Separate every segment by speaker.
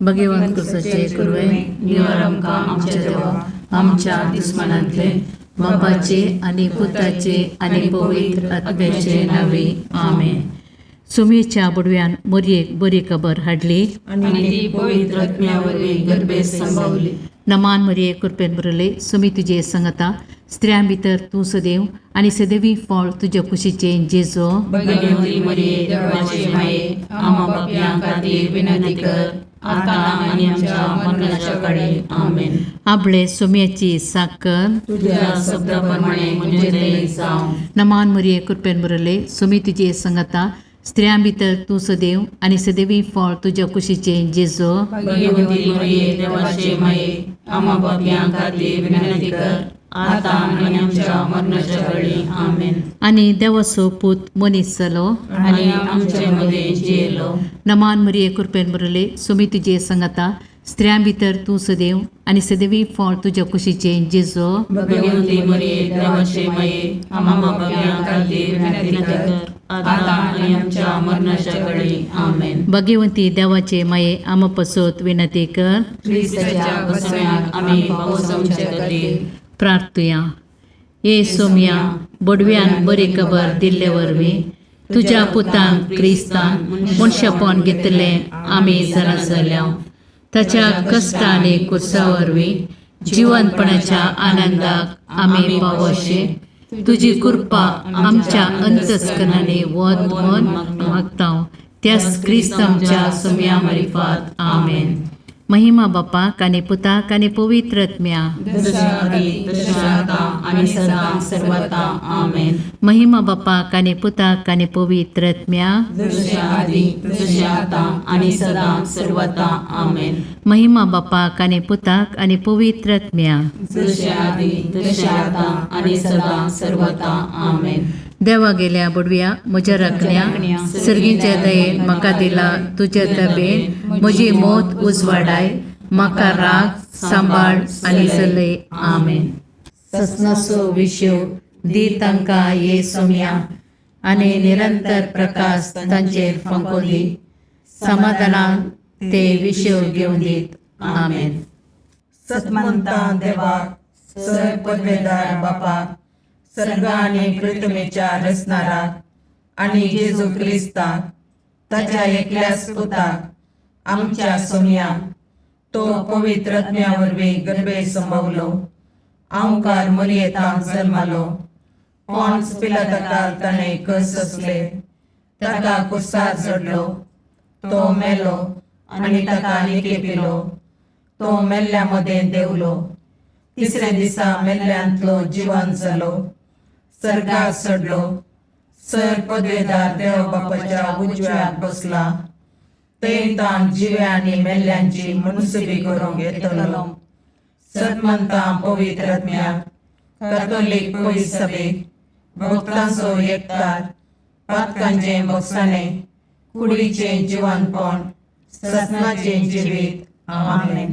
Speaker 1: भगवंत कुसाचे कुरवे निवार आमकां आमच्या देवा आमच्या दुस्मानांतले बापाचे आनी पुताचे आनी पवित्र आत्म्याचे नावे आमेन. सुमेच्या बुडव्यान मोरयेक बरी खबर हाडली
Speaker 2: आनी ती पवित्र आत्म्या वरवीं गर्भेत संभवली.
Speaker 1: नमान मरिये कृपेन भरले सुमी तुजे संगता स्त्रियां भितर तूं सदैव आनी सदैवी फळ तुज्या कुशीचें जेजो.
Speaker 2: भगवती मरिये देवाचे माये आम्हा पापयां खातीर विनंती कर आता आनी आमच्या मरणाच्या काळी. आमेन.
Speaker 1: आपले सुम्याची साकर
Speaker 2: तुझ्या शब्दा प्रमाणे म्हणजे ते जावं.
Speaker 1: नमान मरिये कृपेन भरले सुमी तुजे संगता स्त्रियां भितर तूं सदैव आनी सदैवी फळ तुज्या कुशीचें जेजो.
Speaker 2: भगवती मरिये देवाचे माये आम्हा पापयां खातीर विनंती कर आता आनी आमच्या मरणाच्या काळी. आमेन.
Speaker 1: आनी देवाचो पूत मनीस जालो
Speaker 2: आनी आमचे मदें जियेलो.
Speaker 1: नमान मरिये कृपेन भरले सुमी तुजे संगता स्त्रियां भितर तूं सदैव आनी सदैवी फळ तुज्या कुशीचें जेजो.
Speaker 2: भगवती मरिये देवाचे माये आम्हा पापयां खातीर विनंती कर आता आनी आमच्या मरणाच्या काळी. आमेन.
Speaker 1: भगवंती देवाचे माये आमा पसत विनंती कर.
Speaker 2: क्रिस्ताच्या बसण्याक आमी पावसांचे खातीर.
Speaker 1: प्रार्थुया. ये सोम्या बोडव्यान बरी खबर दिल्ले वरवीं तुज्या पुतान क्रिस्तान मनशापण घेतलें आमी जाणा जाल्या. ताच्या कश्ट आनी कुर्सा वरवीं जिवनपणाच्या आनंदाक आमी पावोशे तुजी कृपा आमच्या अंतस्करणांनी वत म्हण मागता त्याच क्रिस्त आमच्या सोम्या मारिफात. आमेन. महिमा बापाक आनी पुताक आनी पवित्र आत्म्या.
Speaker 2: जशा आदी तशें आता आनी सदां सर्वता. आमेन.
Speaker 1: महिमा बापाक आनी पुताक आनी पवित्र आत्म्या.
Speaker 2: जशें आदी तशें आतां आनी सदां सर्वता. आमेन.
Speaker 1: महिमा बापाक आनी पुताक आनी पवित्र आत्म्या.
Speaker 2: जशें आदी तशें आतां आनी सदां सर्वता. आमेन.
Speaker 1: देवा गेल्या बुडव्या म्हज्या राखण्या सर्गीच्या दयेन म्हाका दिला तुज्या तबेन म्हजी मौत उजवाडाय म्हाका राग सांबाळ आनी चलय. आमेन. ससनाचो विशेव दी तांकां ये सोम्या आनी निरंतर प्रकाश तांचेर फांको दी समाधानान ते विशेव घेवन दीत. आमेन.
Speaker 3: सतमंता देवाक सर पदवेदार बापाक सर्ग आनी पृथ्वीच्या रचणाराक आनी जेजू क्रिस्ताक ताच्या एकल्याच पुताक आमच्या सोमयाक तो पवित्र आत्म्या वरवीं गर्भे संभवलो आंवकार मरियेतांत जल्मालो पॉन्स पिलाताकाल ताणें कस सोंसले ताका कुर्सार चडलो तो मेलो आनी ताका निकेपिलो तो मेल्ल्या मदें देंवलो तिसऱ्या दिसा मेल्ल्यांतलो जिवन जालो सर्गार चडलो सर पदवेदार देव बापाच्या उजव्याक बसला थंय ताण जिव्या आनी मेल्ल्यांची मुनसुबी करूंक येतलो. सतमंता पवित्र आत्म्याक कातोलीक पवित्र सभेक भक्तांचो एकतार पातकांचें भोगसाणें कुडीचें जिवनपण ससनाचें जिवीत. आमेन.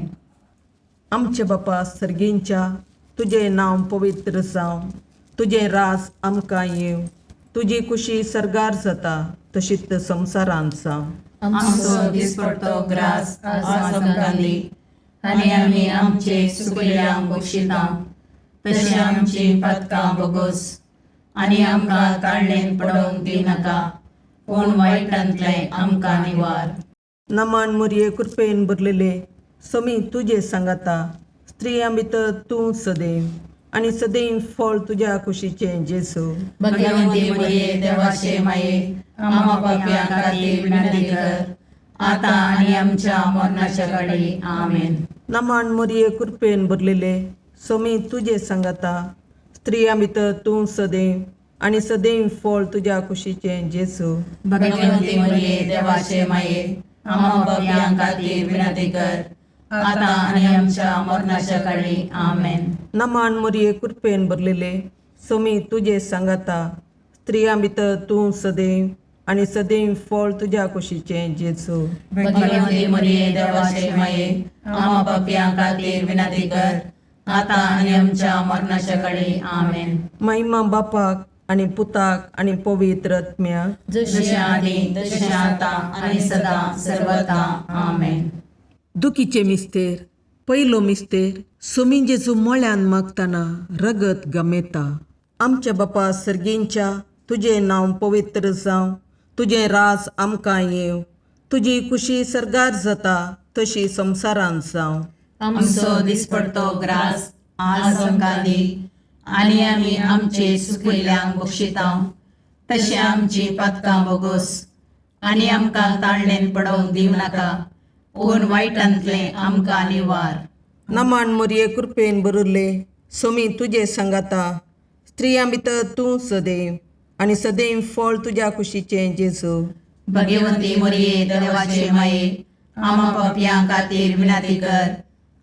Speaker 4: आमचे बापा सर्गींच्या तुजें नांव पवित्र जावं तुजें राज आमकां येवं तुजी कुशी सर्गार जाता तशीच संवसारांत जावं.
Speaker 2: आमचो दिसपडतो ग्रास आज आमकां दी आनी आमी आमचे सुकल्यांक बक्षिता तशें आमची पातकां बोगोस आनी आमकां ताळणेन पडोवंक दिनाका पूण वायटांतलें आमकां निवार.
Speaker 4: नमान मुरये कृपेन भरलेले समी तुजे सांगाता स्त्रियां भितर तूं सदैव आनी सदैव फळ तुज्या कुशीचें जेजू.
Speaker 2: भगवंती मरिये देवाचे माये आम्हा पापयां खातीर विनंती कर आता आनी आमच्या मरणाच्या काळी. आमेन.
Speaker 4: नमान मुरये कृपेन भरलेले समी तुजे सांगाता स्त्रियां भितर तूं सदैव आनी सदैव फळ तुज्या कुशीचें जेजू.
Speaker 2: भगवंती मरिये देवाचे माये आम्हा पापयां खातीर विनंती कर आता आनी आमच्या मरणाच्या काळी. आमेन.
Speaker 4: नमान मुरये कृपेन भरलेले समी तुजे सांगाता स्त्रियां भितर तूं सदैव आनी सदैव फळ तुज्या कुशीचें जेजू.
Speaker 2: भगवंती मरिये देवाचे माये आम्हा पापयां खातीर विनंती कर आता आनी आमच्या मरणाच्या काळी. आमेन.
Speaker 4: महिमा बापाक आनी पुताक आनी पवित्र आत्म्याक.
Speaker 2: जशें आदी तशें आतां आनी सदां सर्वता. आमेन.
Speaker 4: दुखीचे मिस्तेर पयलो मिस्तेर सोमी जेजू मळ्यान मागतना रगत गमेता. आमच्या बापा सर्गींच्या तुजें नांव पवित्र जावं, तुजें राज आमकां येवं, तुजी खुशी सर्गार जाता तशी संवसारांत जावं.
Speaker 2: आमचो दिसपडतो ग्रास आज आमकां दी आनी आमी आमचे सुकिल्ल्यांक बक्षितांव तशें आमची पातकां बोगोस आनी आमकां ताळणेन पडोवंक दिवं नाका पूण वायटांतलें आमकां निवार.
Speaker 4: नमान मोरये कृपेन भरिल्ले सोमी तुजे सांगाता, स्त्रियां भितर तूं सदैव आनी सदैव फळ तुज्या कुशीचें जेजू.
Speaker 2: भगवंती मोरये देवाचे माये आमा पापयां खातीर विनंती कर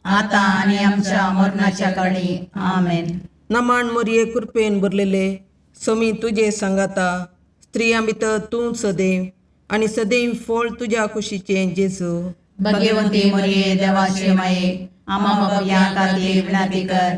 Speaker 2: आतां आनी आमच्या मरणाच्या काळी. आमेन.
Speaker 4: नमान मोरये कृपेन भरलेले सोमी तुजे सांगाता, स्त्रियां भितर तूं सदैव आनी सदैव फळ तुज्या कुशीचें जेजू.
Speaker 2: भगवंती मोरये देवाचे माये आमा पापयां खातीर विनंती कर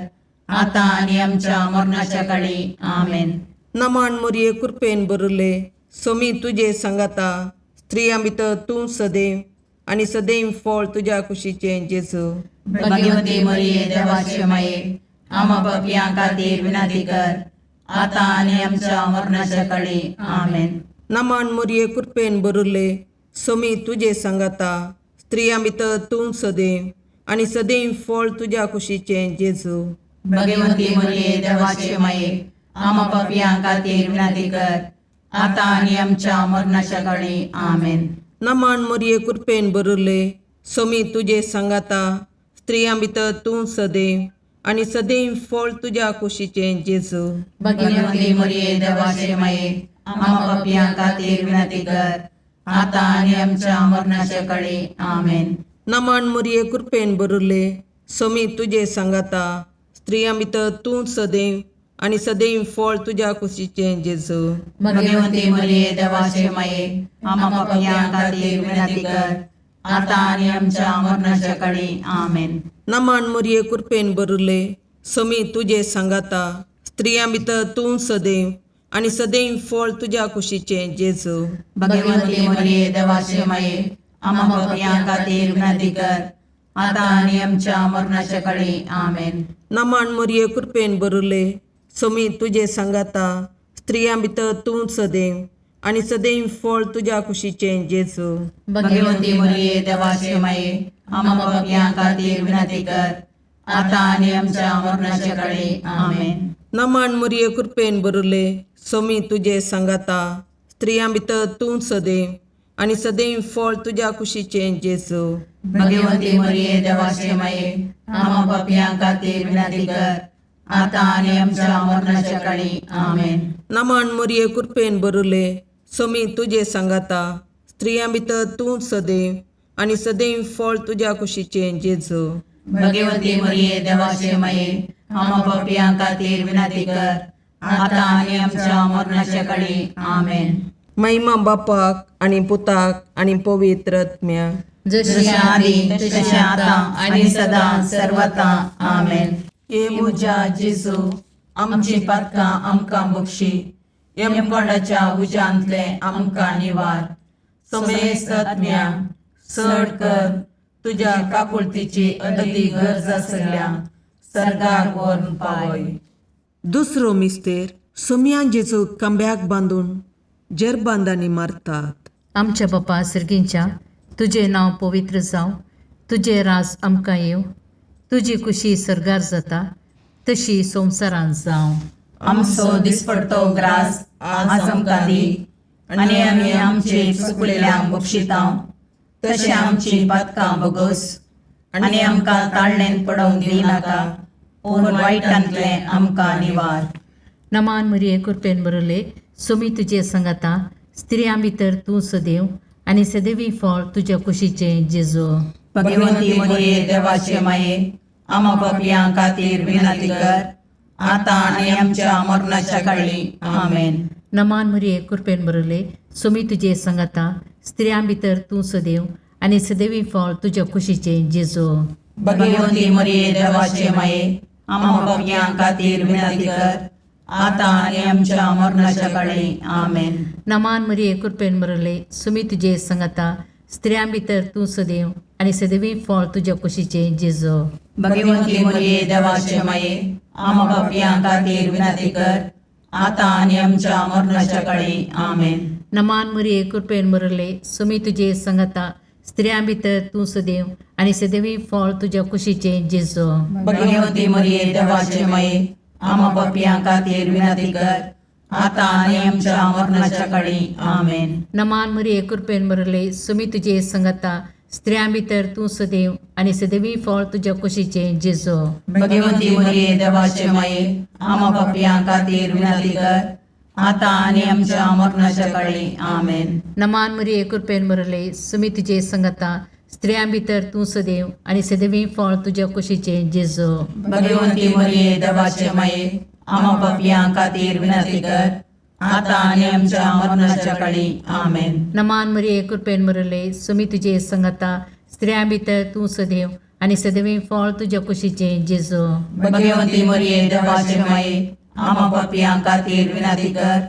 Speaker 2: आतां आनी आमच्या मरणाच्या काळी. आमेन.
Speaker 4: नमान मोरये कृपेन भरिल्ले सोमी तुजे सांगाता, स्त्रियां भितर तूं सदैव आनी सदैव फळ तुज्या कुशीचें जेजू.
Speaker 2: भगवंती मोरये देवाचे माये आमा पापयां खातीर विनंती कर आतां आनी आमच्या मरणाच्या काळी. आमेन.
Speaker 4: नमान मोरये कृपेन भरिल्ले सोमी तुजे सांगाता, स्त्रियां भितर तूं सदैव आनी सदैव फळ तुज्या कुशीचें जेजू.
Speaker 2: भगवंती मोरये देवाचे माये आमा पापयां खातीर विनंती कर आतां आनी आमच्या मरणाच्या काळी. आमेन.
Speaker 4: नमान मोरये कृपेन भरिल्ले सोमी तुजे सांगाता, स्त्रियां भितर तूं सदैव आनी सदैव फळ तुज्या कुशीचें जेजू.
Speaker 2: भगवंती मोरये देवाचे माये आमा पापयां खातीर विनंती कर आतां आनी आमच्या मरणाच्या काळी. आमेन.
Speaker 4: नमान मोरये कृपेन भरिल्ले सोमी तुजे सांगाता, स्त्रियां भितर तूं सदैव आनी सदैव फळ तुज्या कुशीचें जेजू.
Speaker 2: भगवंती मोरये देवाचे माये आमा पापयां खातीर विनंती कर आतां आनी आमच्या मरणाच्या काळी. आमेन.
Speaker 4: नमान मोरये कृपेन भरिल्ले सोमी तुजे सांगाता, स्त्रियां भितर तूं सदैव आनी सदैव फळ तुज्या कुशीचें जेजू.
Speaker 2: भगवंती मोरये देवाचे माये आमा पापयां खातीर विनंती कर आतां आनी आमच्या मरणाच्या काळी. आमेन.
Speaker 4: नमान मोरये कृपेन भरिल्ले सोमी तुजे सांगाता, स्त्रियां भितर तूं सदैव आनी सदैव फळ तुज्या कुशीचें जेजू.
Speaker 2: भगवंती मोरये देवाचे माये आमा पापयां खातीर विनंती कर आतां आनी आमच्या मरणाच्या काळी. आमेन.
Speaker 4: नमान मोरये कृपेन भरिल्ले सोमी तुजे सांगाता, स्त्रियां भितर तूं सदैव आनी सदैव फळ तुज्या कुशीचें जेजू.
Speaker 2: भगवंती मोरये देवाचे माये आमा पापयां खातीर विनंती कर आतां आनी आमच्या मरणाच्या काळी. आमेन.
Speaker 4: नमान मोरये कृपेन भरिल्ले सोमी तुजे सांगाता, स्त्रियां भितर तूं सदैव आनी सदैव फळ तुज्या कुशीचें जेजू.
Speaker 2: भगवंती मोरये देवाचे माये आमा पापयां खातीर विनंती कर आतां आनी आमच्या मरणाच्या काळी. आमेन.
Speaker 4: महिमा बापाक आनी पुताक आनी पवित्र आत्म्याक.
Speaker 1: जशी
Speaker 2: जशें आदी तशें आतां आनी सदां सर्वता. आमेन.
Speaker 3: हे म्हज्या जेजू आमची पातकां आमकां बक्षी, यमकोंडाच्या उज्यांतलें आमकां निवार, समेस्त आत्म्या चड कर तुज्या काकुळतीची अदती गरज आसल्या सर्गाक व्हरून पावय.
Speaker 4: दुसरो मिस्तेर सोमयान जेजू खांब्याक बांदून जेरबांदांनी मारतात.
Speaker 1: आमच्या बापा सर्गींच्या तुजें नांव पवित्र जावं, तुजें राज आमकां येवं, तुजी खुशी सर्गार जाता तशी संवसारांत जावं.
Speaker 2: आमचो दिसपडतो ग्रास आज आमकां दी आनी आमी आमचे चुकलेल्यांक बक्षितांव तशें आमची पातकां बोगोस आनी आमकां ताळणेन पडोवंक दिवं नाका पूण वायटांतलें आमकां निवार.
Speaker 1: नमान मरिये कृपेन भरले सोमी तुजे संगाता, स्त्रियां भितर तूं सदैव आनी सदैवी फळ तुज्या कुशीचें जेजू.
Speaker 2: भगवंती मोरये देवाचे माये आमा पापयां खातीर विनंती कर आतां आनी आमच्या मरणाच्या काळी. आमेन.
Speaker 1: नमान मरिये कृपेन भरले सोमी तुजे संगाता, स्त्रियां भितर तूं सदैव आनी सदैवी फळ तुज्या कुशीचें जेजू.
Speaker 2: भगवंती मोरये देवाचे माये आमा पापयां खातीर विनंती कर आतां आनी आमच्या मरणाच्या काळी. आमेन.
Speaker 1: नमान मरिये कृपेन भरले सुमी तुजे संगाता, स्त्रियां भितर तूं सदैव आनी सदैवी फळ तुज्या कुशीचें जेजो.
Speaker 3: भगवंती मरिये देवाचे माये, आमा पापयां खातीर विनंती कर, आतां आनी आमच्या मरणाच्या काळी. आमेन.
Speaker 1: नमान मरिये, कृपेन भरले, सुमी तुजे संगता, स्त्रियां भितर तूं सदैव आनी सदैवी फळ तुज्या कुशीचें जेजो.
Speaker 3: भगवंती मरिये देवाचे माये, आमा पापयां खातीर विनंती कर, आतां आनी आमच्या मरणाच्या काळी. आमेन.
Speaker 1: नमान मरिये, कृपेन भरले, सुमी तुजे संगता, स्त्रियां भितर तूं सदैव आनी सदैवी फळ तुज्या कुशीचें जेजो.
Speaker 3: भगवंती मरिये देवाचे माये, आमा पापयां खातीर विनंती कर, आतां आनी आमच्या मरणाच्या काळी. आमेन.
Speaker 1: नमान मरिये, कृपेन भरले, सुमी तुजे संगता, स्त्रियां भितर तूं सदैव आनी सदैवी फळ तुज्या कुशीचें जेजो.
Speaker 3: भगवंती मरिये देवाचे माये, आमा पापयां खातीर विनंती कर, आतां आनी आमच्या मरणाच्या काळी. आमेन.
Speaker 1: नमान मरिये, कृपेन भरले, सुमी तुजे संगता, स्त्रियां भितर तूं सदैव आनी सदैवी फळ तुज्या कुशीचें जेजो.
Speaker 3: भगवंती मरिये देवाचे माये, आमा पापयां खातीर विनंती कर,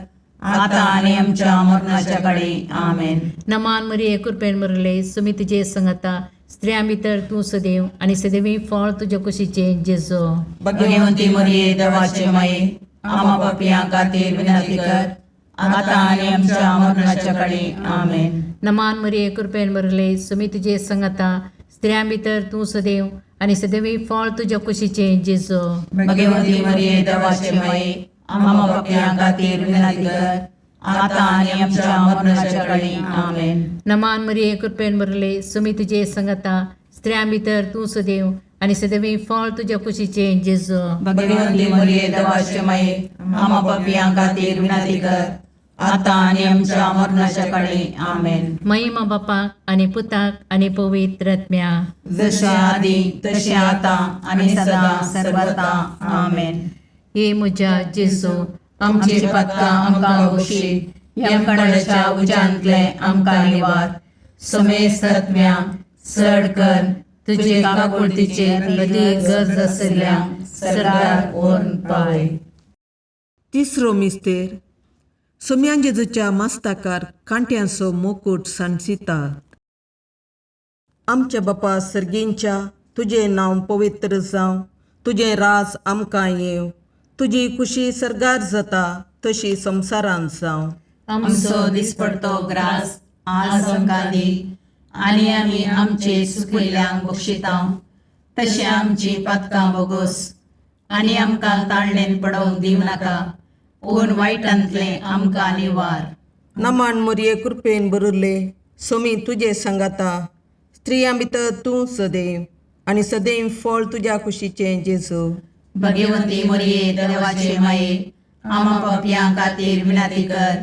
Speaker 3: आतां आनी आमच्या मरणाच्या काळी. आमेन.
Speaker 1: नमान मरिये, कृपेन भरले, सुमी तुजे संगता, स्त्रियां भितर तूं सदैव आनी सदैवी फळ तुज्या कुशीचें जेजो.
Speaker 3: भगवंती मरिये देवाचे माये, आमा पापयां खातीर विनंती कर, आतां आनी आमच्या मरणाच्या काळी. आमेन.
Speaker 1: नमान मरिये, कृपेन भरले, सुमी तुजे संगता, स्त्रियां भितर तूं सदैव आनी सदैवी फळ तुज्या कुशीचें जेजो.
Speaker 3: भगवंती मरिये देवाचे माये, आमा पापयां खातीर विनंती कर, आतां आनी आमच्या मरणाच्या काळी. आमेन.
Speaker 1: नमान मरिये, कृपेन भरले, सुमी तुजे संगता, स्त्रियां भितर तूं सदैव आनी सदैवी फळ तुज्या कुशीचें जेजो.
Speaker 3: भगवंती मरिये देवाचे माये, आमा पापयां खातीर विनंती कर, आतां आनी आमच्या मरणाच्या काळी. आमेन.
Speaker 1: महिमा बापाक आनी पुताक आनी पवित्र आत्म्या.
Speaker 3: जशे आदी तशें आतां आनी सदां सर्वता. आमेन.
Speaker 1: हे म्हज्या जेजू,
Speaker 3: आमची पातकां आमकां बक्षी, यमकणाच्या उज्यांतले आमकां निवार, समेस्त आत्म्या चड कर तुजे काकुळतीचेर अदीक गरज आशिल्ल्या सरकार व्हरून पावय.
Speaker 4: तिसरो मिस्तेर. सोम्यान जेजूच्या मस्ताकार कांट्यांचो मुकूट सांडसितात. आमच्या बापा सर्गींच्या, तुजें नांव पवित्र जावं, तुजें राज आमकां येवं, तुजी खुशी सर्गार जाता तशी संवसारांत जावं.
Speaker 2: आमचो दिसपडतो ग्रास आज आमकां दी, आनी आमी आमचे सुकिल्ल्यांक बक्षिता तशें आमची पातकां बोगोस, आनी आमकां ताळणेन पडोवंक दिवं नाका, पूण वायटांतलें आमकां निवार.
Speaker 4: नमान मोरये, कृपेन भरिल्ले, सोमी तुजे सांगाता, स्त्रियां भितर तूं सदैव आनी सदैव फळ तुज्या कुशीचें जेजू.
Speaker 2: भगवंती मरिये देवाचे माये, आमा पापयां खातीर विनंती कर,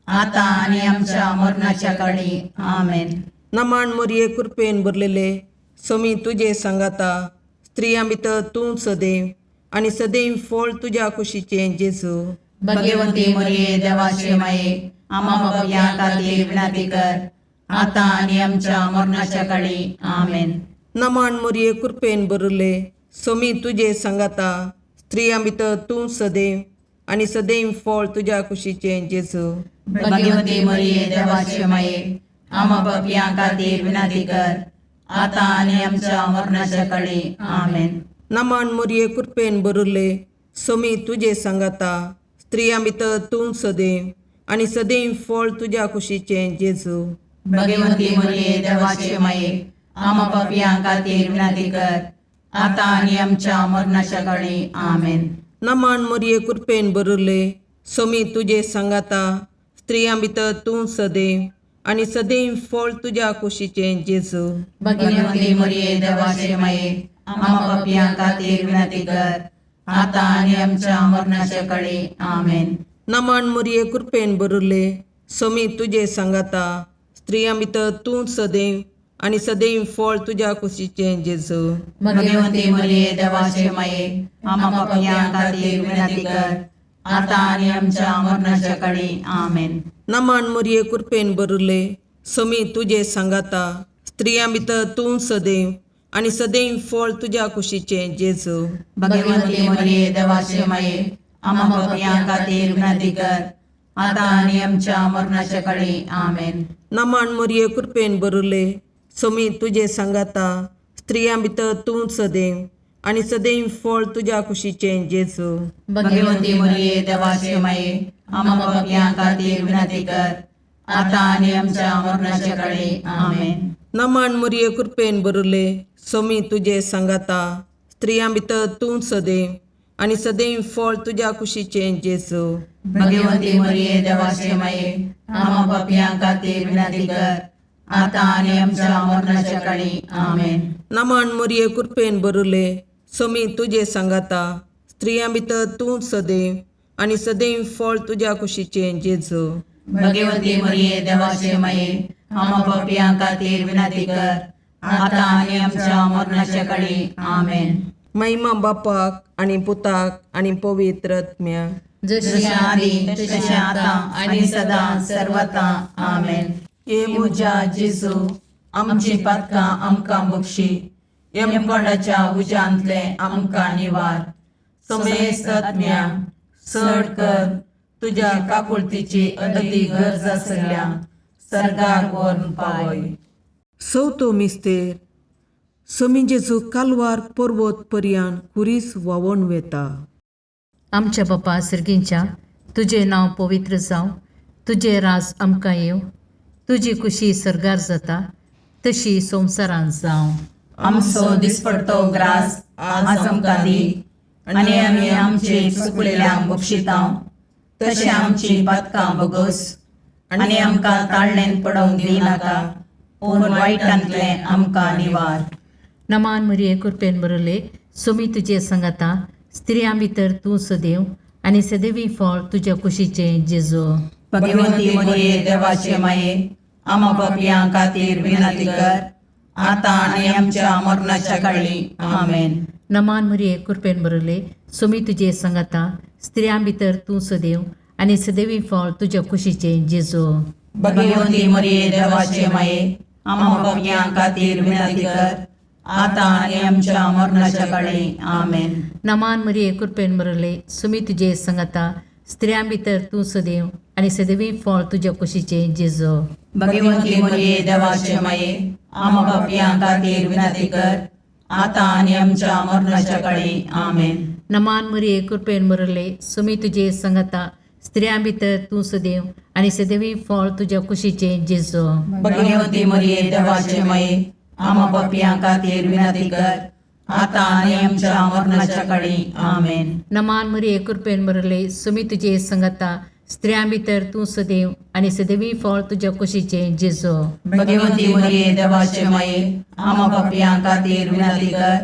Speaker 2: आतां आनी आमच्या मरणाच्या काळी. आमेन.
Speaker 4: नमान मोरये, कृपेन भरलेले, सोमी तुजे सांगाता, स्त्रियां भितर तूं सदैव आनी सदैव फळ तुज्या कुशीचें जेजू.
Speaker 2: भगवंती मरिये देवाचे माये, आमा पापयां खातीर विनंती कर, आतां आनी आमच्या मरणाच्या काळी. आमेन.
Speaker 4: नमान मोरये, कृपेन भरिल्ले, सोमी तुजे सांगाता, स्त्रियां भितर तूं सदैव आनी सदैव फळ तुज्या कुशीचें जेजू.
Speaker 2: भगवंती मरिये देवाचे माये, आमा पापयां खातीर विनंती कर, आतां आनी आमच्या मरणाच्या काळी. आमेन.
Speaker 4: नमान मोरये, कृपेन भरिल्ले, सोमी तुजे सांगाता, स्त्रियां भितर तूं सदैव आनी सदैव फळ तुज्या कुशीचें जेजू.
Speaker 2: भगवंती मरिये देवाचे माये, आमा पापयां खातीर विनंती कर, आतां आनी आमच्या मरणाच्या काळी. आमेन.
Speaker 4: नमान मोरये, कृपेन भरिल्ले, सोमी तुजे सांगाता, स्त्रियां भितर तूं सदैव आनी सदैव फळ तुज्या कुशीचें जेजू.
Speaker 2: भगवंती मरिये देवाचे माये, आमा पापयां खातीर विनंती कर, आतां आनी आमच्या मरणाच्या काळी. आमेन.
Speaker 4: नमान मोरये, कृपेन भरिल्ले, सोमी तुजे सांगाता, स्त्रियां भितर तूं सदैव आनी सदैव फळ तुज्या कुशीचें जेजू.
Speaker 2: भगवंती मरिये देवाचे माये, आमा पापयां खातीर विनंती कर, आतां आनी आमच्या मरणाच्या काळी. आमेन.
Speaker 4: नमान मोरये, कृपेन भरिल्ले, सोमी तुजे सांगाता, स्त्रियां भितर तूं सदैव आनी सदैव फळ तुज्या कुशीचें जेजू.
Speaker 2: भगवंती मरिये देवाचे माये, आमा पापयां खातीर विनंती कर,
Speaker 3: आतां आनी आमच्या मरणाच्या काळी. आमेन.
Speaker 4: नमन मरिये, कृपेन बरुले, सोमी तुजे सांगाता, स्त्रियां भितर तूं सदैव आनी सदैव फळ तुज्या कुशीचें जेजू.
Speaker 3: भगवंती मरिये, देवाचे माये, आम्हा पापयां खातीर विनंती कर, आतां आनी आमच्या मरणाच्या काळी. आमेन.
Speaker 4: नमन मरिये, कृपेन बरुले, सोमी तुजे सांगाता, स्त्रियां भितर तूं सदैव आनी सदैव फळ तुज्या कुशीचें जेजू.
Speaker 3: भगवंती मरिये, देवाचे माये, आम्हा पापयां खातीर विनंती कर, आतां आनी आमच्या मरणाच्या काळी. आमेन.
Speaker 4: नमन मरिये, कृपेन बरुले, सोमी तुजे सांगाता, स्त्रियां भितर तूं सदैव आनी सदैव फळ तुज्या कुशीचें जेजू.
Speaker 3: भगवंती मरिये, देवाचे माये, आम्हा पापयां खातीर विनंती कर, आतां आनी आमच्या मरणाच्या काळी. आमेन.
Speaker 4: महिमा बापाक आनी पुताक आनी पवित्र आत्म्याक.
Speaker 1: जशी
Speaker 3: जशें आदी तशें आतां आनी सदां सर्वता. आमेन.
Speaker 4: हे
Speaker 3: म्हज्या जेजू, आमची पातकां आमकां बक्षी, यमकोंडाच्या उज्यांतले आमकां निवार, समेस्त आत्म्या चड कर तुज्या काकुळतीची अदी गरज आसल्या सर्गार व्हरून पावय.
Speaker 4: चवथो मिस्तेर. सोमी जेजू कालवार पर्वत पर्यान खुरीस व्हांवोन वेता.
Speaker 1: आमच्या बापा सर्गींच्या, तुजें नांव पवित्र जावं, तुजें राज आमकां येवं, तुजी कुशी सर्गार जाता तशी संवसारांत जावं.
Speaker 3: आमचो दिसपडतो ग्रास आज आमकां दी, आनी आमी आमचे चुकलेल्यांक बक्षितां तशें आमची पातकां बगस, आनी आमकां ताळणेन पडोवंक दिनाका, पूण वायटांतलें आमकां निवार.
Speaker 1: नमान मरिये, कृपेन बरले, सोमी तुजे सांगाता, स्त्रियां भितर तूं सदैव आनी सदैवी फळ तुज्या कुशीचें जेजू.
Speaker 3: भगवंती मरिये, देवाचे माये, आमा पापयां खातीर विनंती कर, आतां आनी आमच्या मरणाच्या काळी. आमेन.
Speaker 1: नमान मरिये, कृपेन बरले, सोमी तुजे सांगाता, स्त्रियां भितर तूं सदैव आनी सदैवी फळ तुज्या कुशीचें जेजू.
Speaker 3: भगवंती मरिये, देवाचे माये, आमा पापयां खातीर विनंती कर, आतां आनी आमच्या मरणाच्या काळी. आमेन.
Speaker 1: नमान मरिये, कृपेन बरले, सुमी तुजे सांगाता, स्त्रियां भितर तूं सदैव आनी सदैवी फळ तुज्या कुशीचें जेजू.
Speaker 3: भगवंती मरिये, देवाचे माये, आमा पापयां खातीर विनंती कर, आतां आनी आमच्या मरणाच्या काळी. आमेन.
Speaker 1: नमान मरिये, कृपेन बरले, सुमी तुजे सांगाता, स्त्रियां भितर तूं सदैव आनी सदैवी फळ तुज्या कुशीचें जेजू.
Speaker 3: भगवंती मरिये, देवाचे माये, आमा पापयां खातीर विनंती कर, आतां आनी आमच्या मरणाच्या काळी. आमेन.
Speaker 1: नमान मरिये, कृपेन बरले, सुमी तुजे सांगाता, स्त्रियां भितर तूं सदैव आनी सदैवी फळ तुज्या कुशीचें जेजू.
Speaker 3: भगवंती मरिये, देवाचे माये, आमा पापयां खातीर विनंती कर,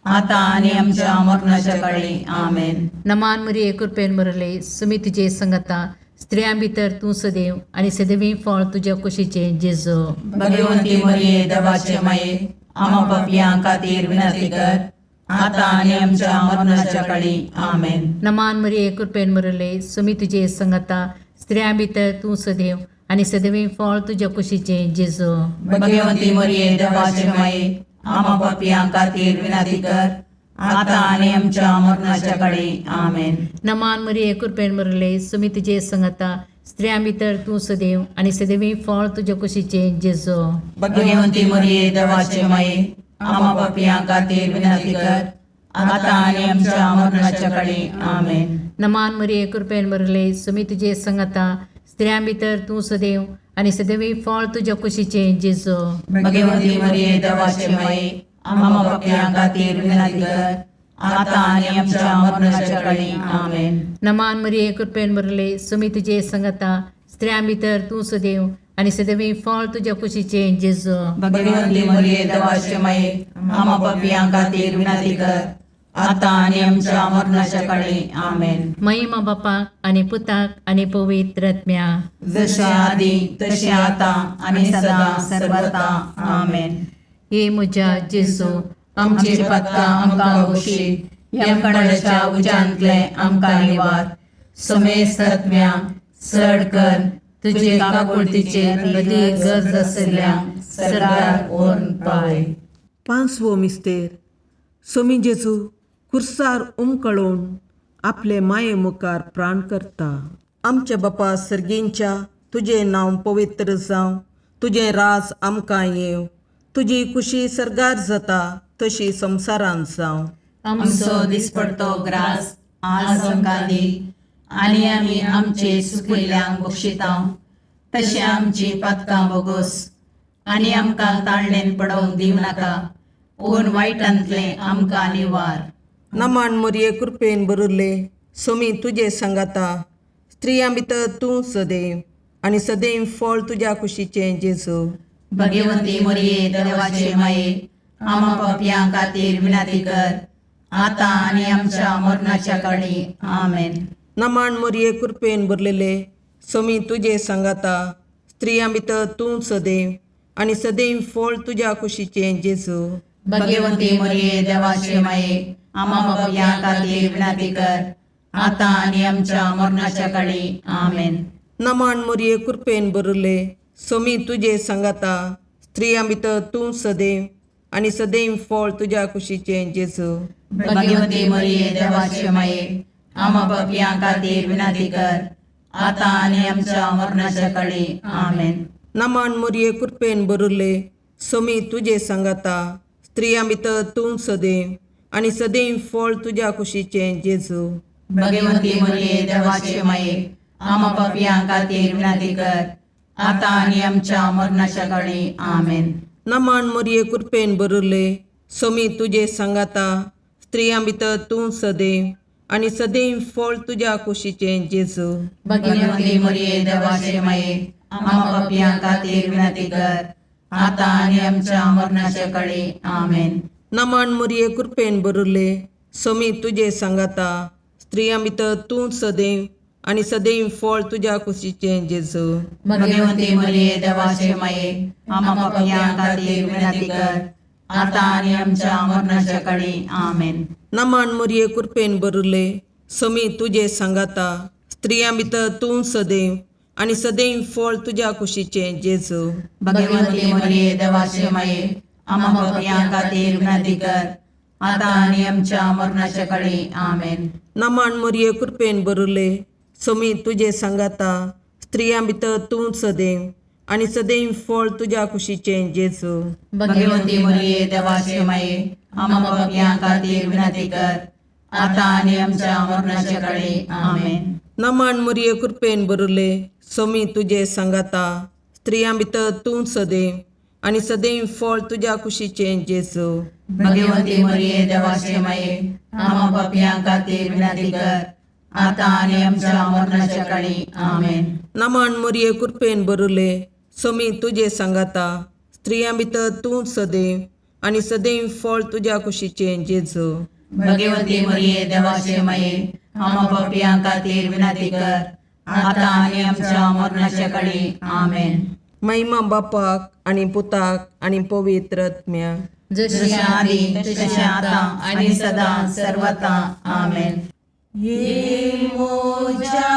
Speaker 3: आतां आनी आमच्या मरणाच्या काळी. आमेन.
Speaker 1: नमान मरिये, कृपेन बरले, सुमी तुजे सांगाता, स्त्रियां भितर तूं सदैव आनी सदैवी फळ तुज्या कुशीचें जेजू.
Speaker 3: भगवंती मरिये, देवाचे माये, आमा पापयां खातीर विनंती कर, आतां आनी आमच्या मरणाच्या काळी. आमेन.
Speaker 1: नमान मरिये, कृपेन बरले, सुमी तुजे सांगाता, स्त्रियां भितर तूं सदैव आनी सदैवी फळ तुज्या कुशीचें जेजू.
Speaker 3: भगवंती मरिये, देवाचे माये, आमा पापयां खातीर विनंती कर, आतां आनी आमच्या मरणाच्या काळी. आमेन.
Speaker 1: नमान मरिये, कृपेन बरले, सुमी तुजे सांगाता, स्त्रियां भितर तूं सदैव आनी सदैवी फळ तुज्या कुशीचें जेजू.
Speaker 3: भगवंती मरिये, देवाचे माये, आमा पापयां खातीर विनंती कर, आतां आनी आमच्या मरणाच्या काळी. आमेन.
Speaker 1: नमान मरिये, कृपेन बरले, सुमी तुजे सांगाता, स्त्रियां भितर तूं सदैव आनी सदैवी फळ तुज्या कुशीचें जेजू.
Speaker 3: भगवंती मरिये, देवाचे माये, आमा पापयां खातीर विनंती कर, आतां आनी आमच्या मरणाच्या काळी. आमेन.
Speaker 1: नमान मरिये, कृपेन बरले, सुमी तुजे सांगाता, स्त्रियां भितर तूं सदैव आनी सदैवी फळ तुज्या कुशीचें जेजू.
Speaker 3: भगवंती मरिये, देवाचे माये, आमा पापयां खातीर विनंती कर, आतां आनी आमच्या मरणाच्या काळी. आमेन.
Speaker 1: महिमा बापाक आनी पुताक आनी पवित्र आत्म्या.
Speaker 3: जशें आदी तशें आतां आनी सदां सर्वता. आमेन.
Speaker 1: हे म्हज्या जेजू,
Speaker 3: आमची पातकां आमकां बक्षी, यमकंडाच्या उज्यांतले आमकां निवार, समेस्त आत्म्या चड कर तुजे काकुळतीचे अदी गरज आशिल्ल्या सरकार व्हरून पावय.
Speaker 4: पांचवो मिस्तेर. सोमी जेजू खुर्सार उमकळून आपले माये मुखार प्राण करता. आमच्या बापा सर्गींच्या तुजें नांव पवित्र जावं, तुजें राज आमकां येवं, तुजी कुशी सर्गार जाता तशी संवसारांत जावं.
Speaker 2: आमचो दिसपडतो ग्रास आज आमकां दी आनी आमी आमचे सुकिल्ल्यांक बक्षिता तशें आमची पातकां बोगोस आनी आमकां ताळणेन पडोवंक दिवं नाका पूण वायटांतलें आमकां निवार.
Speaker 4: नमन मोरये कृपेन भरिल्ले सोमी तुजे सांगाता, स्त्रियां भितर तूं सदैव आनी सदैव फळ तुज्या कुशीचें जेजू.
Speaker 2: भगवंती मोरये देवाचे माये आमा पापयां खातीर विनंती कर आतां आनी आमच्या मरणाच्या काळी. आमेन.
Speaker 4: नमन मोरये कृपेन भरलेले सोमी तुजे सांगाता, स्त्रियां भितर तूं सदैव आनी सदैव फळ तुज्या कुशीचें जेजू.
Speaker 2: भगवंती मोरये देवाचे माये आमा पापयां खातीर विनंती कर आतां आनी आमच्या मरणाच्या काळी. आमेन.
Speaker 4: नमन मोरये कृपेन भरिल्ले सोमी तुजे सांगाता, स्त्रियां भितर तूं सदैव आनी सदैव फळ तुज्या कुशीचें जेजू.
Speaker 2: भगवंती मोरये देवाचे माये आमा पापयां खातीर विनंती कर आतां आनी आमच्या मरणाच्या काळी. आमेन.
Speaker 4: नमन मोरये कृपेन भरिल्ले सोमी तुजे सांगाता, स्त्रियां भितर तूं सदैव आनी सदैव फळ तुज्या कुशीचें जेजू.
Speaker 2: भगवंती मोरये देवाचे माये आमा पापयां खातीर विनंती कर आतां आनी आमच्या मरणाच्या काळी. आमेन.
Speaker 4: नमन मोरये कृपेन भरिल्ले सोमी तुजे सांगाता, स्त्रियां भितर तूं सदैव आनी सदैव फळ तुज्या कुशीचें जेजू.
Speaker 2: भगवंती मोरये देवाचे माये आमा पापयां खातीर विनंती कर आतां आनी आमच्या मरणाच्या काळी. आमेन.
Speaker 4: नमन मोरये कृपेन भरिल्ले सोमी तुजे सांगाता, स्त्रियां भितर तूं सदैव आनी सदैव फळ तुज्या कुशीचें जेजू.
Speaker 2: भगवंती मोरये देवाचे माये आमा पापयां खातीर विनंती कर आतां आनी आमच्या मरणाच्या काळी. आमेन.
Speaker 4: नमन मोरये कृपेन भरिल्ले सोमी तुजे सांगाता, स्त्रियां भितर तूं सदैव आनी सदैव फळ तुज्या कुशीचें जेजू.
Speaker 2: भगवंती मोरये देवाचे माये आमा पापयां खातीर विनंती कर आतां आनी आमच्या मरणाच्या काळी. आमेन.
Speaker 4: नमन मोरये कृपेन भरिल्ले सोमी तुजे सांगाता, स्त्रियां भितर तूं सदैव आनी सदैव फळ तुज्या कुशीचें जेजू.
Speaker 2: भगवंती मोरये देवाचे माये आमा पापयां खातीर विनंती कर आतां आनी आमच्या मरणाच्या काळी. आमेन.
Speaker 4: नमन मोरये कृपेन भरिल्ले सोमी तुजे सांगाता, स्त्रियां भितर तूं सदैव आनी सदैव फळ तुज्या कुशीचें जेजू.
Speaker 2: भगवंती मोरये देवाचे माये आमा पापयां खातीर विनंती कर आतां आनी आमच्या मरणाच्या काळी. आमेन.
Speaker 4: नमन मोरये कृपेन भरिल्ले सोमी तुजे सांगाता, स्त्रियां भितर तूं सदैव आनी सदैव फळ तुज्या कुशीचें जेजू.
Speaker 2: भगवंती मोरये देवाचे माये आमा पापयां खातीर विनंती कर आतां आनी आमच्या मरणाच्या काळी. आमेन.
Speaker 4: महिमा बापाक आनी पुताक आनी पवित्र आत्म्याक.
Speaker 2: जशी आदी तशें आतां आनी सदां सर्वता. आमेन.
Speaker 3: ये मोजा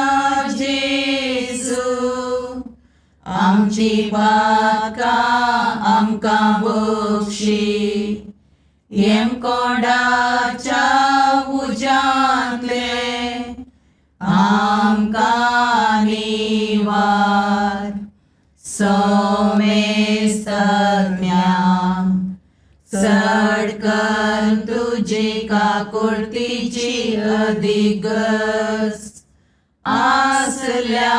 Speaker 3: जेजू आमची पातकां आमकां बक्षी, येमकोंडाच्या उज्यांतले आमकां निवार, सोमेस्तम्या चड कर तुजी काकुळतीची अधिगस आसल्या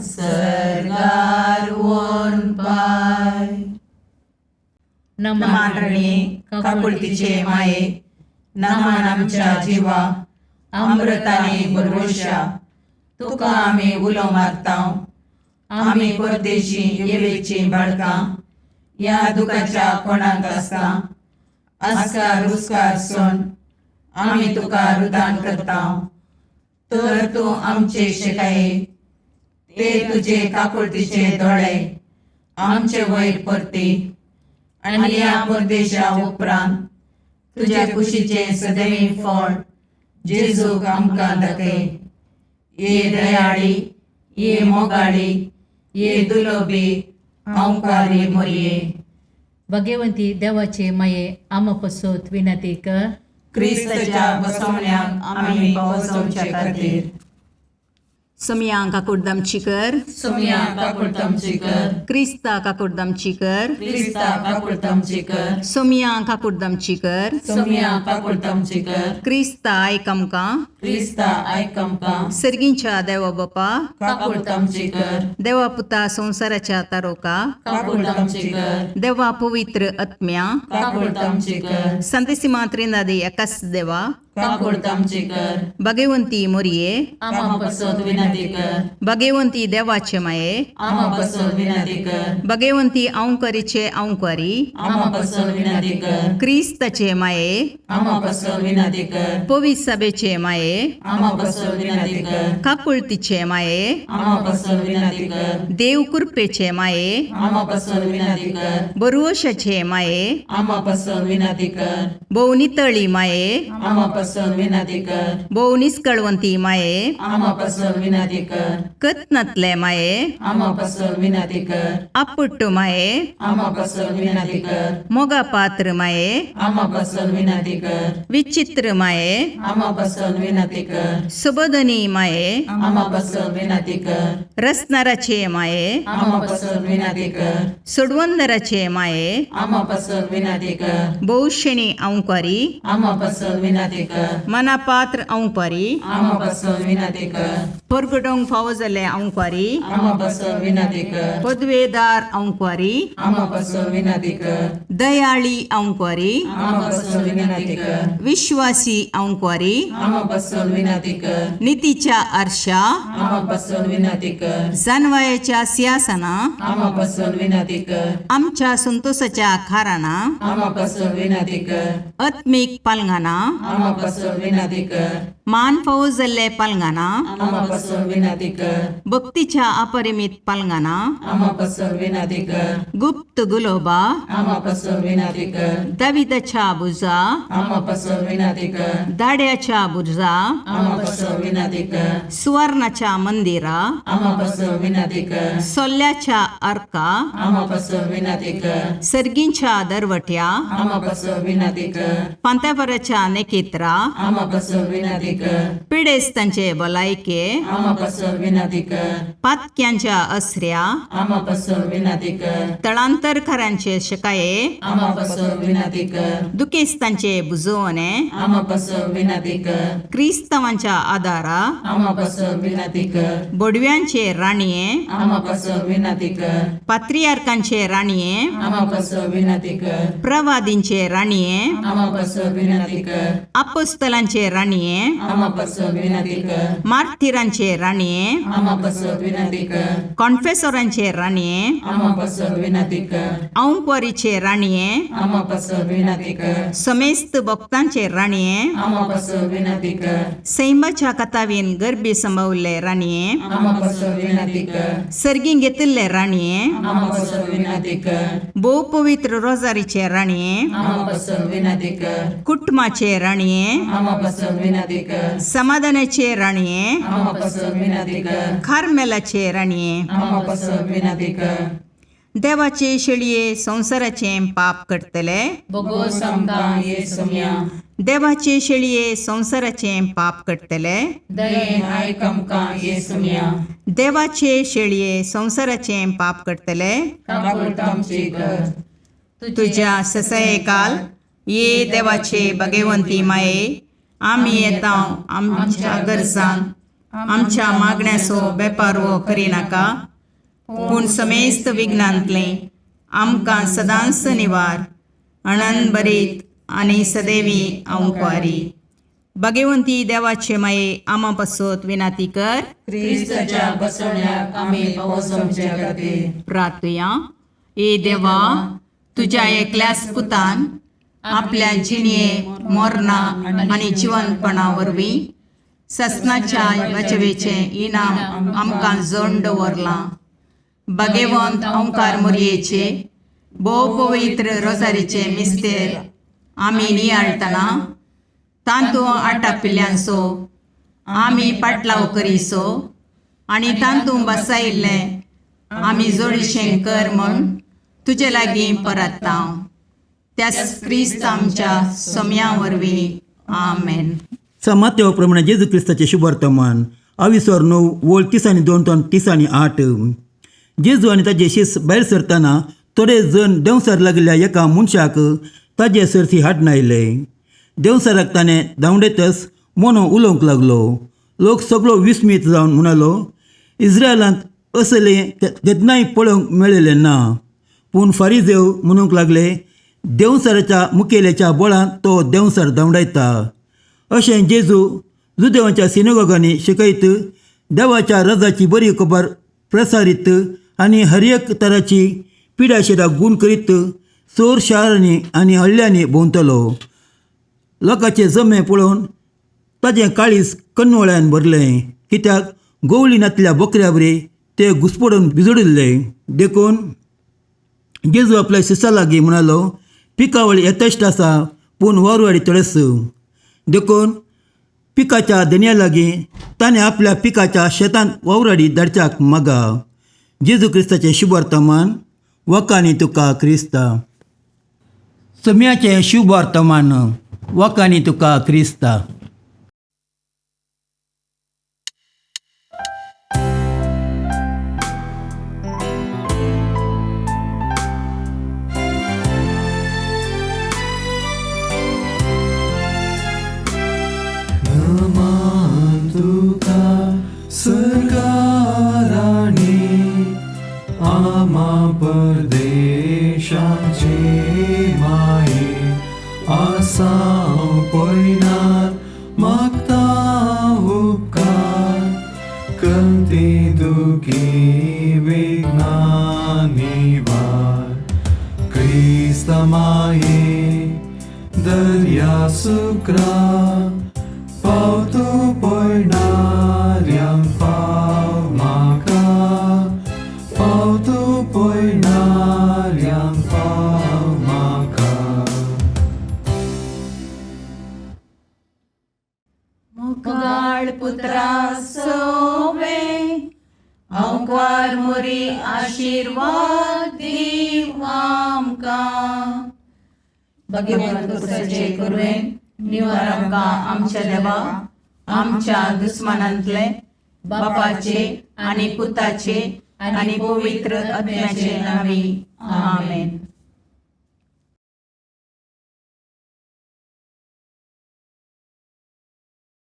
Speaker 3: सर्गार वोन पाय.
Speaker 2: नमान रणी काकुळतीचे माये, नमान आमच्या जिवा अमृताने भरवशा, तुका आमी उलो मारता. आमी परदेशी येवेची बाळकां ह्या दुखाच्या कोणाक आसता आस्कार रुस्कार सोन आमी तुका रुदान करता. तर तूं आमचे शिकाये ते तुजे काकुळतीचे दोळे आमचे वयर परती आनी ह्या परदेशा उपरांत तुज्या कुशीचें सदैव फळ जेजूक आमकां दाखय. ये दयाळी, ये मोगाळी, ये दुलोबी ओंकारी मोरये.
Speaker 1: भगवंती देवाचे माये आमा पसत विनंती कर.
Speaker 3: क्रिस्ताच्या बसवण्याक आमी पावसोवचे खातीर. सोमया काकुडदामची कर.
Speaker 2: सोमया काकुळतामची कर.
Speaker 3: क्रिस्ता काकुडदामची कर.
Speaker 2: क्रिस्ता काकुळतामची कर.
Speaker 3: सोमया काकुडदामची कर.
Speaker 2: सोमया काकुळतामची कर.
Speaker 3: क्रिस्ता आयक आमकां.
Speaker 2: क्रिस्ता आयक आमकां.
Speaker 3: सर्गींच्या देवा बापा,
Speaker 2: काकुळतामची कर.
Speaker 3: देवा पुता संवसाराच्या तारोका,
Speaker 2: काकुळतामची कर.
Speaker 3: देवा पवित्र आत्म्या,
Speaker 2: काकुळतामची कर.
Speaker 3: संतेसिमा त्रिनादी एकाच देवा,
Speaker 2: काकुळतामची कर.
Speaker 3: भगवंती मोरये,
Speaker 2: आमा पसत विनंती कर.
Speaker 3: भगवंती देवाचे माये,
Speaker 2: आमा पसत विनंती कर.
Speaker 3: भगवंती अंकरीचे अंकरी,
Speaker 2: आमा पसत विनंती कर.
Speaker 3: क्रिस्ताचे माये,
Speaker 2: आमा पसत विनंती कर.
Speaker 3: पवित्र सभेचे माये,
Speaker 2: आमा पसत विनंती कर.
Speaker 3: काकुळतीचे माये,
Speaker 2: आमा पसत विनंती कर.
Speaker 3: देव कृपेचे माये,
Speaker 2: आमा पसत विनंती कर.
Speaker 3: बरुवशाचे माये,
Speaker 2: आमा पसत विनंती कर.
Speaker 3: भोव नितळी माये,
Speaker 2: आमा पसत विनंती कर.
Speaker 3: भोव निस्कळवंती माये,
Speaker 2: आमा पसत विनंती कर.
Speaker 3: कत्नातले माये,
Speaker 2: आमा पसत विनंती कर.
Speaker 3: आपुट्टू माये,
Speaker 2: आमा पसत विनंती कर.
Speaker 3: मोगा पात्र माये,
Speaker 2: आमा पसत विनंती कर.
Speaker 3: विचित्र माये,
Speaker 2: आमा पसत विनंती कर.
Speaker 3: सुबोधनी माये,
Speaker 2: आमा पसत विनंती कर.
Speaker 3: रसनाराचे माये,
Speaker 2: आमा पसत विनंती कर.
Speaker 3: सोडवंदराचे माये,
Speaker 2: आमा पसत विनंती कर.
Speaker 3: भोवशेणी अंकारी,
Speaker 2: आमा पसत विनंती कर.
Speaker 3: मनापात्र अंकारी,
Speaker 2: आमा पसत विनंती कर.
Speaker 3: परगटोंक फावो जाल्ले अंकारी,
Speaker 2: आमा पसत विनंती कर.
Speaker 3: पदवेदार अंकारी,
Speaker 2: आमा पसत विनंती कर.
Speaker 3: दयाळी अंकारी,
Speaker 2: आमा पसत विनंती कर.
Speaker 3: विश्वासी अंकारी,
Speaker 2: आमा पसत विनंती कर.
Speaker 3: नितीच्या आरशा,
Speaker 2: आमा पसत विनंती कर.
Speaker 3: जानवायाच्या सिंहासना,
Speaker 2: आमा पसत विनंती कर.
Speaker 3: आमच्या संतोषाच्या खाराना,
Speaker 2: आमा पसत विनंती कर.
Speaker 3: आत्मीक पालंगाना,
Speaker 2: आमा पसत विनंती कर.
Speaker 3: मान फावो जाल्ले पालंगाना,
Speaker 2: आमा पसत विनंती कर.
Speaker 3: भक्तीच्या अपरिमित पालंगाना,
Speaker 2: आमा पसत विनंती कर.
Speaker 3: गुप्त गुलोबा,
Speaker 2: आमा पसत विनंती कर.
Speaker 3: दाविदाच्या बुजा,
Speaker 2: आमा पसत विनंती कर.
Speaker 3: दाड्याच्या बुजा,
Speaker 2: आमा पसत विनंती कर.
Speaker 3: सुवर्णाच्या मंदिरा,
Speaker 2: आमा पसत विनंती कर.
Speaker 3: सोल्ल्याच्या अर्का,
Speaker 2: आमा पसत विनंती कर.
Speaker 3: सर्गींच्या दरवट्या,
Speaker 2: आमा पसत विनंती कर.
Speaker 3: पांत्यापराच्या नेकेत्रा,
Speaker 2: आमा पसत विनंती कर.
Speaker 3: पिडेस्तांचे भलायके,
Speaker 2: आमा पसत विनंती कर.
Speaker 3: पातक्यांच्या असऱ्या,
Speaker 2: आमा पसत विनंती कर.
Speaker 3: तळांतरकारांचे शकाये,
Speaker 2: आमा पसत विनंती कर.
Speaker 3: दुखेस्तांचे बुजवणे,
Speaker 2: आमा पसत विनंती कर.
Speaker 3: क्रिस्तांवांच्या आदारा,
Speaker 2: आमा पसत विनंती कर.
Speaker 3: बोडव्यांचे राणये,
Speaker 2: आमा पसत विनंती कर.
Speaker 3: पात्रियार्कांचे राणये,
Speaker 2: आमा पसत विनंती कर.
Speaker 3: प्रवादींचे राणये,
Speaker 2: आमा पसत विनंती कर.
Speaker 3: अपोस्तलांचे राणये,
Speaker 2: आमा पसत विनंती कर.
Speaker 3: मार्थिरांचे राणये,
Speaker 2: आमा पसत विनंती कर.
Speaker 3: कॉन्फेसोरांचे राणये,
Speaker 2: आमा पसत विनंती कर.
Speaker 3: औंकवारीचे राणये,
Speaker 2: आमा पसत विनंती कर.
Speaker 3: समेस्त भक्तांचे राणये,
Speaker 2: आमा पसत विनंती कर.
Speaker 3: सैमाच्या कथावीन गर्भी संभवल्ले राणये,
Speaker 2: आमा पसत विनंती कर.
Speaker 3: सर्गीं घेतिल्ले राणये,
Speaker 2: आमा पसत विनंती कर.
Speaker 3: भोव पवित्र रोजारीचे राणये,
Speaker 2: आमा पसत विनंती कर.
Speaker 3: कुटुंबाचे राणये,
Speaker 2: आमा पसत विनंती कर.
Speaker 3: समाधानाचे राणये,
Speaker 2: आमा पसत विनंती कर.
Speaker 3: कार्मेलाचे राणये,
Speaker 2: आमा पसत विनंती कर.
Speaker 3: देवाचे शेळये संवसाराचें पाप करतले,
Speaker 2: बोगोस आमकां ये सोम्या.
Speaker 3: देवाचे शेळये संवसाराचें पाप करतले,
Speaker 2: दयेन आयक आमकां ये सोम्या.
Speaker 3: देवाचे शेळये संवसाराचें पाप करतले,
Speaker 2: काकुळतामची कर.
Speaker 3: तुज्या ससयकाल ये देवाचे भगवंती माये, आमी येता आमच्या गरजान आमच्या मागण्याचो बेपारवो करिनाका, पूण समेस्त विघ्नांतलें आमकां सदांच निवार अणन बरीत आनी सदैवी अंकवारी. भगवंती देवाचे माये आमा पासत विनाती कर.
Speaker 2: क्रिस्ताच्या बसवण्याक आमी पावस आमच्या खातीर.
Speaker 3: प्रार्थुया. ए देवा, तुज्या एकल्याच पुतान आपल्या जिणये मोरना आनी जिवनपणा वरवीं ससनाच्या बचवेचें इनाम आमकां जोड दवरलां. भगवंत ओंकार मोरयेचे भोव पवित्र रोजारीचे मिस्तेर आमी नियाळटना तांतू आटापिल्ल्यांचो आमी पाटलाव करीसो आनी तांतू बसायिल्लें आमी जोडीशें कर म्हूण तुजे लागीं परत्ता, त्याच क्रिस्त आमच्या सोम्या वरवीं. आमेन.
Speaker 5: समात्या प्रमाणे जेजू क्रिस्ताचें शुभवर्तमान आविसोर 9 वळ 32 38. जेजू आनी ताजे शीस भायर सरतना थोडे जण देंवसार लागिल्ल्या एका मनशाक ताजे सरसी हाडून आयले. देंवसाराक ताणें धांवडेतच मोनो उलोवंक लागलो. लोक सगळो विस्मीत जावन म्हणालो, इस्रायलांत असलें केन्नाय पळोवंक मेळिल्लें ना. पूण फारीदेव म्हणूंक लागले, देंवसाराच्या मुखेल्याच्या बळान तो देंवसार धांवडायता. अशें जेजू जुदेवांच्या सिनेगॉगांनी शिकयत देवाच्या रजाची बरी खबर प्रसारीत आनी हर एक तराची पिडाशिरा गूण करीत चोर शारांनी आनी हल्ल्यांनी भोंवतलो. लोकांचे जमे पळोवन ताजें काळीज कन्नोळ्यान भरलें, कित्याक गोवली नातल्या बोकऱ्या बरी ते घुसपडून बिजडिल्ले. देखून जेजू आपल्या शिसा लागीं म्हणालो, पिकावळ येतेश्ट आसा पूण वावरवाडी थोडेच. देखून पिकाच्या धनया लागीं ताणें आपल्या पिकाच्या शेतांत वावराडी धाडच्याक मागा. जेजू क्रिस्ताचें शुभवर्तमान. वकानी तुका क्रिस्ता. सम्याचें शुभवर्तमान. वकानी तुका क्रिस्ता.
Speaker 6: नमान तुका सरकाराणी आमा परदेशाचे माये आसाव पयनार मागता उपकार कलती दुखी विघ्नां निवार क्रिस्ता माये दर्या सुक्रा पावतो पयणाऱ्यांक पाव म्हाका पावतो पयणाऱ्यांक पाव म्हाका.
Speaker 2: मोगाळ पुत्रा सोवे अंकार मोरी आशिर्वाद दीव आमकां.
Speaker 3: भगवंत कुसाचे कुरवेन निवार आमकां आमच्या देवा आमच्या दुस्मानांतले बापाचे आनी पुताचे आनी पवित्र आत्म्याचे नांवी. आमेन.